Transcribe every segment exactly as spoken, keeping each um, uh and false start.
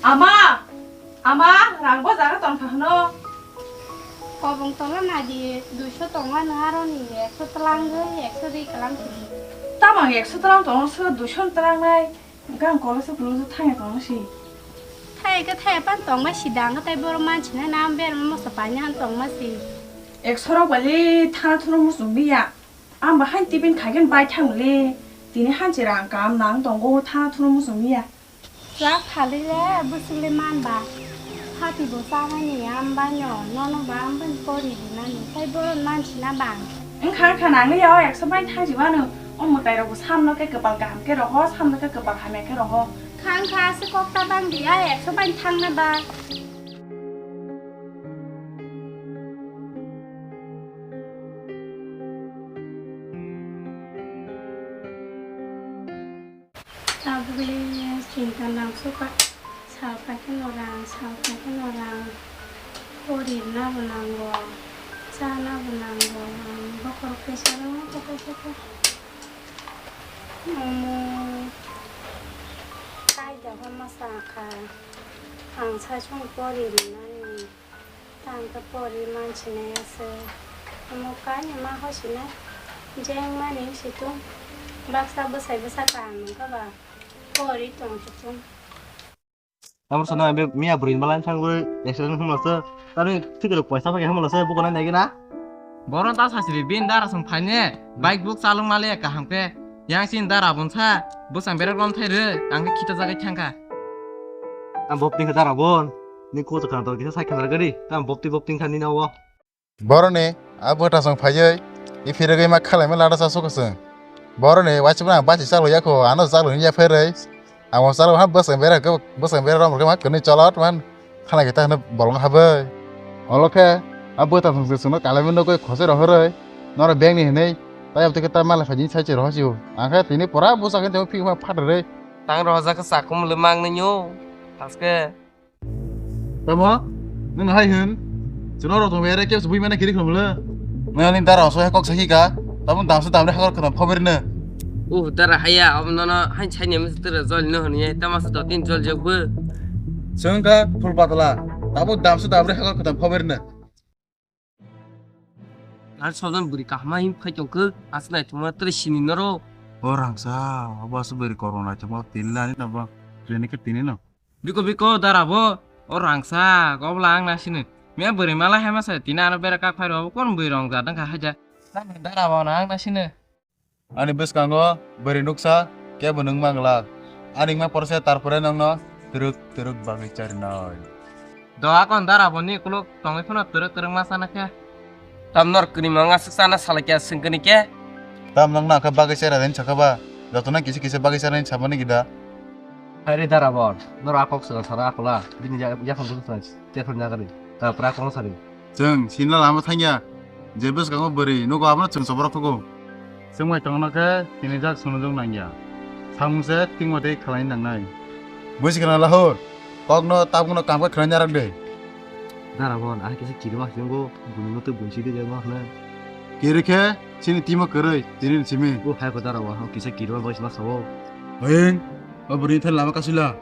Ama, ama, rang bo jaga tong kha hwno. Kobong tola nadi, duiso tongma nw aroni, ekso twlang gwi, ekso ri kwlang sidi. Tamang ekso twlang tongno sw duiso twlang nai, gang kolo sw kulu sw thangya tongno si. Thai khe thai pan tongma si dang, tai boro manchina nam ber moso panya han tongma si. Ekso rok bali thana thuro muchung biya. Ang bo hain tiffin khaigen bai thang le. Tini hanchi rang kam nang tongo thana thuro muchung biya. Sa khali le bwswk le man ba. Hati bo sa mani am ba no, nono ba am ban pori di mani. Tai boron man si na bang. Wngkha wngkha nang ya o ekso bai thang si mano. O mwtai rok bo samno ke kwpal kaham ke roho, samno ke kwpal hamya ke roho. Khang kha se kok ta bang di ai ekso bai thang na ba. Tabuk le chinta nang suka, sal paikhe no rang, sal paikhe no rang, pori na bo nango, cha na bo nango, ang bokhorok teisa rw, bokhorok teisa. Omo, kaida hwnma sakha, ang saichung pori rwnani. Tang khe pori mansinai se. Omo kainwi ma hosinai. Jeng mani situng. Baksa bwsai bwsa kaham wngkha ba. Pori tong situng. Tamo sana be miya bwrwi ni balai thangwi accident hwnmasa. Tani thikolo poisa phai hwnmasa buko nai nai gina. Boron ta sasiri bin dara song phaine. Bike buk chalung male kaham khe. Yang sin dara bonsa. Bwsang berak lom thai re. Ang khe khita jagai thangkha. Ang bopting khe dara bon. Ni ko chakha to kisa sai khana gari. Tam bopti bopting kha ni na wo. Boroni a bwtasong phaiwi i phirigwi ma khalai ma lada sa sukha chwng. Boroni waisuk na basi chalo yakho ano chalo ni ya pherwi. Amo chalo ha bwsang bera khe bwsang bera rom khe ma kwnwi cholot man khala kita hwnwi bolong habai. Olo khe a bwtasong se chwngno kalai ma nugwi khosoi rohorwi noro beng ni hwnwi tayab tike ta mala phajini sai se rohorsi o. Ang khe tini pura bwsa khe temo phik ma phatrwi. Tang rohorjak khe chakhum le mang nwnyo. Haske. Tamo? Nwng hai hwn? Chwla rok tong bere kebs bui mane kiri khumle. Nwng ni dara so he kok sakhi ka. Tamo damse damre hakor khna phober ne. Uh, dara haya, om nono hain chaini mesti tere jol no honi, tama sa dotin jol jok bu. Sengka phul patla. Tamo damse damre hakor khna phober ne. Ar sojon buri kahma hin phai tongkhe, asnai thuma tere sini noro. O rangsa, abo aswk buri kormo naithokma tini nani nabo. Jeni khe tini no. Biko biko dara bo, o rangsa, gobla ang nasini. Miya bwrwi mala hai masa tini ano bera kak phai rw, kon bwrwi rong ja dang kha haja. Nang dara bo na ang nasini. Ani bwskango bwrwi nuksa, kebo nung mangla. Ani wngma porse tarpore nongno twrwk twrwk bagwi charinai. Do akon dara bo ni kuluk tongwi phano twrwk twrwk ma sana khe. Tam nor kini manga swk sana salai kya swngkani khe. Tam nang na khe bagwi chera den sakha ba. Joto na kisi kisi bagwi chera den sabani gida. Hai re dara bo, nor akok swkang sana akola. Bini ya, yakhon bwswk sana. Tei phano nagari. Ta pra kono sari. Chwng sinna lama thangya. Je bwskango bwrwi nugo abono chwng soborok thugo. Chwng bai tongno khe tini jak sunujwk nangya. Samung se tingma tei khlai nangnai. Buisi khna lahur. Kokno tabukno kam khe khlai narwk de. Dara bon, ah kisa kirima singo bunino tei bunsi de jagma khna. Kiri khe chini timo kwrwi tini simi. O hai ko dara bon, kisa kirima bai sima sao. Oi, o bwrwi thai lama kasila.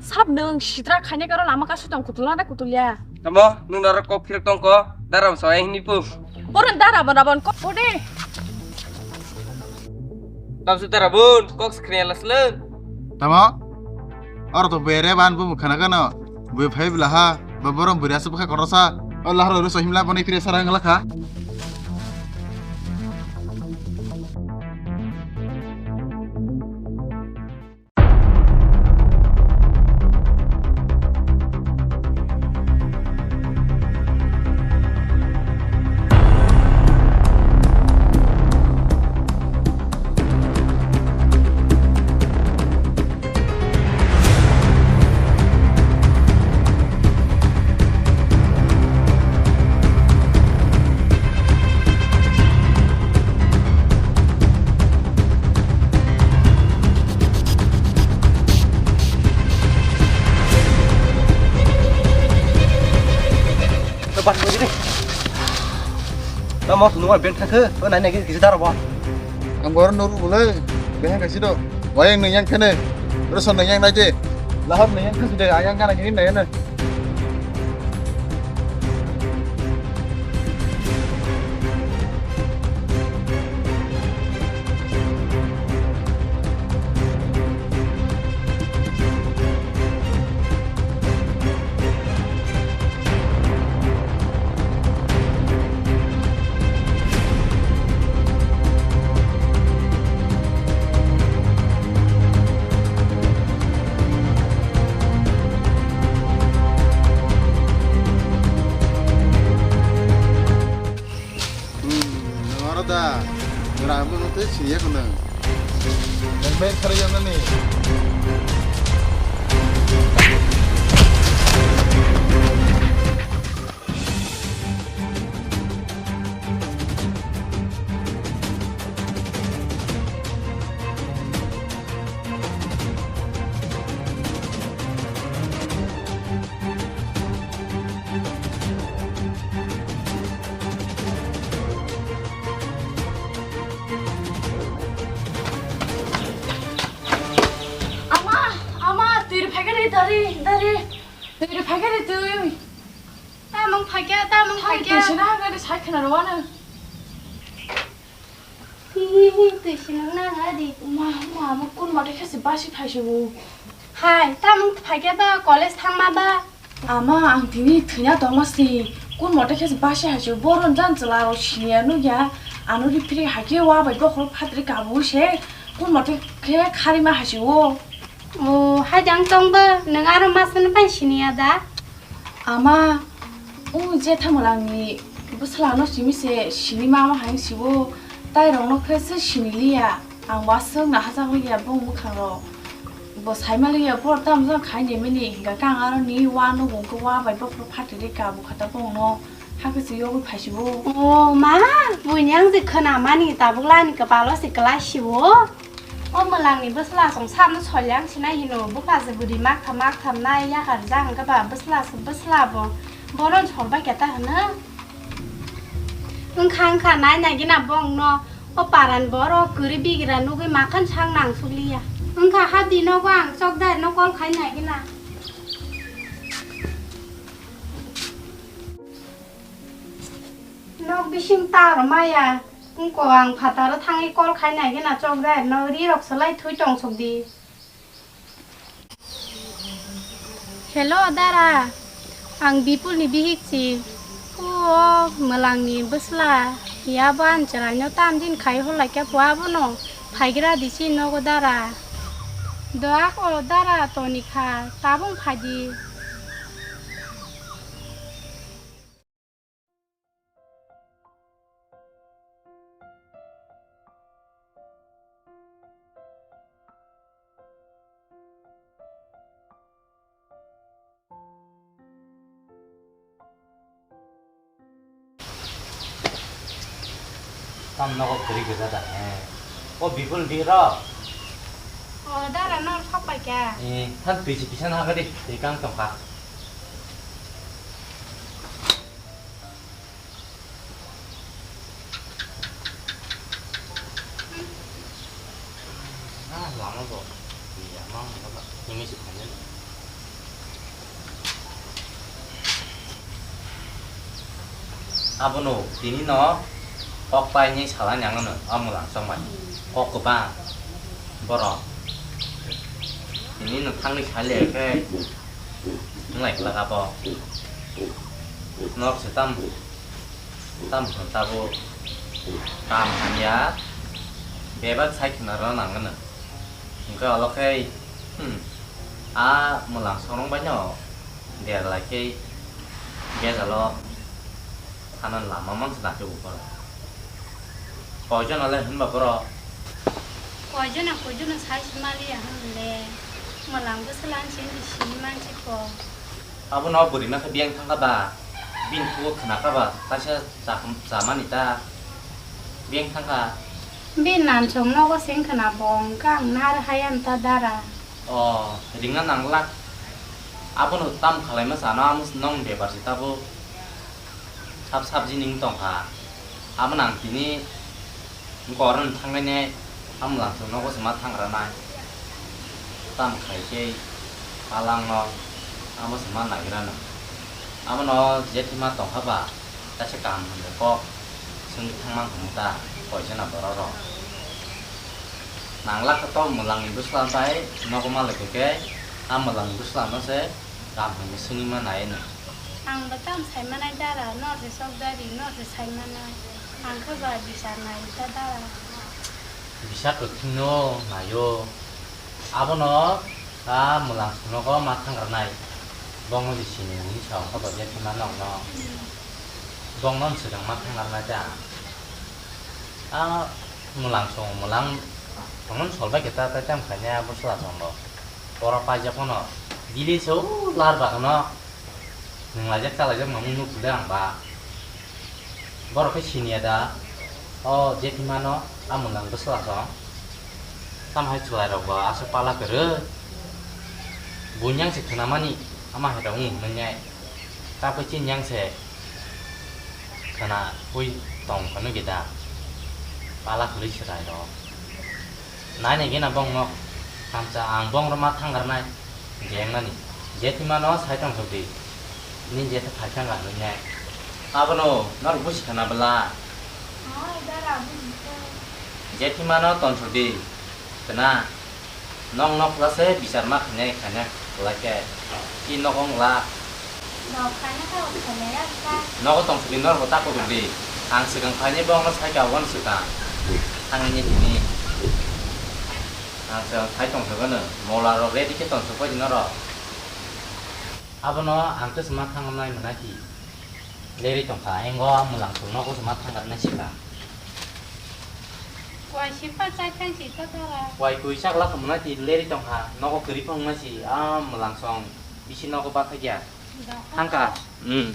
Sab nwng sitra khaina karo lama kasu tong kutul na kutul ya. Tamo nwng naro kok phirok tong ko daram sa hini pu. Boron dara bona bon kok ode. Tamsi tara bun, kok skrin la sleng. Tamo? Oro to bere ban bu khana gano. Bu phai bla ha, ba borom buri asu bkha korosa. O lahar ro so himla boni pire sarang la kha. Pas lagi deh. Tamo sunu wa ben thangkhe, o nai nai kisa daro bo. Ang bor no ru bulai, behang kasi do. Wayang nang yang kene. Terus nang yang nai je. Lahap nang yang kasi deh, ayang kana kini nai na. Hmm, nwng oro da? Jora ang bono tei siriya khwna. Nwng bai kharwi ya nani? Ama, ama, twi rw phaikha re, dari, dari. Twi rw phaikha re, twi. Tamung phaikha, tamung phaikha. Twi sina, gari sai khna rw ano. Hi, hi, hi, twi sinung nang ha di. Ma, ma, ma, kun mate khe se basi phai se bo. Hai, tamung phaikha ba, college thangma ba? Ama, ang tini thwina tongma si. Kun mate khe se basi hai se bo ron jan chwla rok siniya nukya. Ano ri phri hai khe wa bai bokhorok phatri kabu se. Kun mate khe kharima hai se o. O, hai jang tong ba, nwng aro ma sani bai siniya da? Ama, o je thamwlangni bwsla no simi se sini ma ma hai si o. Tai rok no khe se sini liya. Ang waswk nahajak liya bong mwkhang rok. Bo saima liya por tam jang khai ni mini hinga kang aro ni wa no bung khe wa bai bokhorok phatri kabu khata bong no. Hakhe se yogwi phaisibo. O ma, buini ang je khwnamani tabuk lani kwpalo se kwlai sibo. O mwlangni bwsla chwng sakno solyang sinai hino, bwkha se bwrwi maktham maktham nai yakar jang khe ba bwsla se bwsla bo. Bono solbai khe ta hwno. Wngkha wngkha nai nai gina bongno o paran borok kwrwi bigra nugwi makhan sak nang sukliya. Wngkha ha di nogo ang chokdai no call khai nai gina. Nok bising ta rw maya, wngko ang phataro thangwi call khai nai gana chokdai no ri rok swlai thui tong sok di. Hello dara, ang Bipul ni bihik si. O mwlang ni bwsla, ya bo ang chwrai no tam din khai hor lai kha pua bono phaigra di si nogo dara. Doak o dara toni kha, tabung phai di. Tam nogo kwrwi gwja da, he. O Bipul di ro. O, dara no thok pai kha. Eh, than twi si kisa na gari, twi kang tong kha. Ah, lama bo. Iya, mang, apa? Ini sih, abono tini no kok paini salani ang no, o mwlang chongmani kok kwbang borok tini no thangwi sale khe wnglai kwlak abo norok se tam tam hwn tabuk kam hamya bebak sai khwna rwna nang gwnw hwnkhe olo khe hmm a mwlang songrong bai no. Derlai khe bejalo thana lama mang se dakhe bo borok. Koijono le hwnba borok? Koijono, koijono sai se maliya hwnle. Mwlang bwswla ang se wngkhe sini mansi kho. Abono bwrwi no khe biyang thangkha ba? Bini thugo khwnakha ba kaisa chakhm-, chamani ta? Biyang thangkha. Bini nansong nogo se wngkha na bo, hwnkhe ang narwk hai ani ta dara. O, ringna nanglak. Abono tam khalaima sano amo nong bepar se tabuk. Sab sabji ning tongkha. Abo nang tini goroni thanglainai, amo lang nogo se ma thangra nai. Tam khai khe palangno amo se ma nagira nang. Abono jethi ma tongkha ba, kaisa kaham hwnwi kok swngwi thangmang hwnwi ta koijana borok rok. Nang lakha to mwlangni bwsla bai nogo ma lai khe, a mwlangni bwsla no se kaham hwnwi swngwi ma nai no. Ang bo tam sai manai dara, no se sok dari, no se sai manai. Ang khe ba bisar nai ta dara. Bisar to thwngno naio. Abono a mwlang nogo ma thangra nai. Bongno je sini hwnwi sa ongkha ba jethi ma nokno. Bongno swkang ma thangra nai ta. A mwlang song mwlang tongmani sol bai khe ta, ta tam khainai abo swla song bo. Oro paijak phano dili se o lar bagano nwng laijak cha laijak mamung nuk le ang ba. Borok khe siniya da o jethi mano a mwlang bwsla song. Tam hai chwlai rok bo aswk pala kwrwi. Bunyang se khwnamani ama hai rok wng hwnwi nai. Tabuk chini yang se khwna hui tong phano gita pala kwrwi chwrai rok. Nai nai gena bongno thamsa ang bongno ma thangar nai jeng nani. Jethi mano sai tong thok di. Ni jethi phai thang ga nai. Abono nor busi khana bla. Jethi mano ton thok di. Khwna. Nong nok lase bisar ma khainai khainai khlai khe. I nok ong la. Nok khainai kha khainai ya kha. Nogo tong sidi nor bo ta kutuk di. Ang swkang phainai bo ang sai ka wan swkang. Thangni tini. Ang swkang phai tong swkang no. Mola rok ready khe tong swkang di norok. Abono ang khe swma thang nai mwnai di. Lerwi tongkha, engo mwlang song nogo se ma thangar nai sika. Wai sipha chai thang si ta dara. Wai kui chak la khamna ti lerwi tongkha, nogo kwrwi phong nai si, a mwlang song bisi nogo ba thakya. Thangka, hmm.